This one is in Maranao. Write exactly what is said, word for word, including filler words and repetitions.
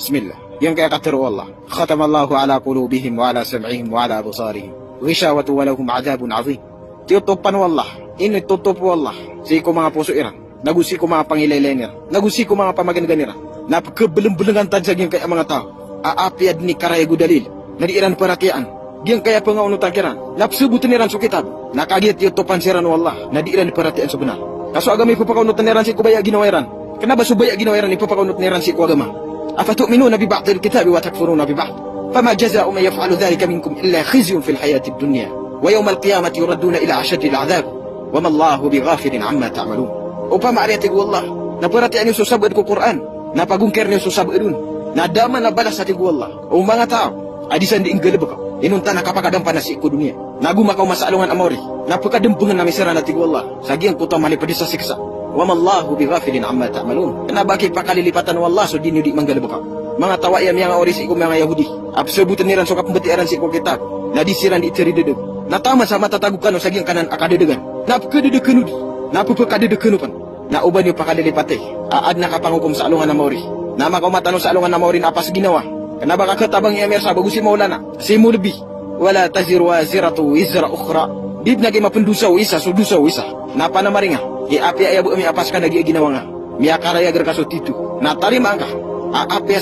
Bismillah. Giyangkaya katharo o Allah: Khatamallahu ala qulubihim wa ala sam'ihim wa ala absarihim ghishawatun wa lahum adhabun adhim. Tiyotopan o Allah, initotop o Allah sii ko manga poso iran, nago sii ko manga pangilaylay iran, nago sii ko manga pamagangan iran. Na pkhablngbngan tano sa giyangkaya manga taw a apiya dn i karayag o dalil na di iran paratiyayaan giyangkaya pangaonotan kiran, na pzabotn iran so kitab, na kagiya tiyotopan siran o Allah na di iran paratiyayaan so bnar. Ka so agama i pphakaonotn iran sii ko baya a ginawa iran, kna ba so baya a ginawa iran i pphakaonotn iran sii ko agama. Afatu'minuna bi ba'dil kitabi wa takfuruna bi ba'd? Fama jaza'u man yaf'alu dhalika minkum illa khizyun fil hayatid dunya wa yawmal qiyamati yuradduna ila ashaddil adhab wa mallahu bighafilin amma ta'malun. Opama ari, a tig o Allah, na paratiyayaan iyo so sabaad ko Qur'an, na pagongkirn iyo so sabaad on, na da man a balas, a tig o Allah, o manga taw a di san dii nggalbka inonta na kapakadampana sii ko doniya, nago makaoma sa alongan a maori, na pkadmbngan ami siran, a tig o Allah, sa giyangkoto a malipd sa siksa. Wa mallahu bighafilin amma ta'malun. Kna ba kipakalilipatan o Allah so di niyo dii manggalbka. Manga taw a aya miyangaori sii ko manga Yahudi a pzabotn iran so kapmbtiya iran sii ko kitab, na di siran dii tharidadg. Na taman sa matatago kano sa giyangkanan a kadadagan, na pkhadadakn o di, na pphakadadakn o pn. Na oba niyo pakalilipati a adn a kapangokom sa alongan a maori, na makaoma tano sa alongan a maori na apas ginawa. Kna ba kakhatabang i amir sa bago si Maulana, si Mawlabi: Wala taziru waziratun wizra ukhra. Di dn a giya mapndosa o isa so dosa o isa. Na panamaringa i apiya aya bo ami apas ka na giya ginawa nga, miyakarayag rka so tito, na tarimaan ka a apiya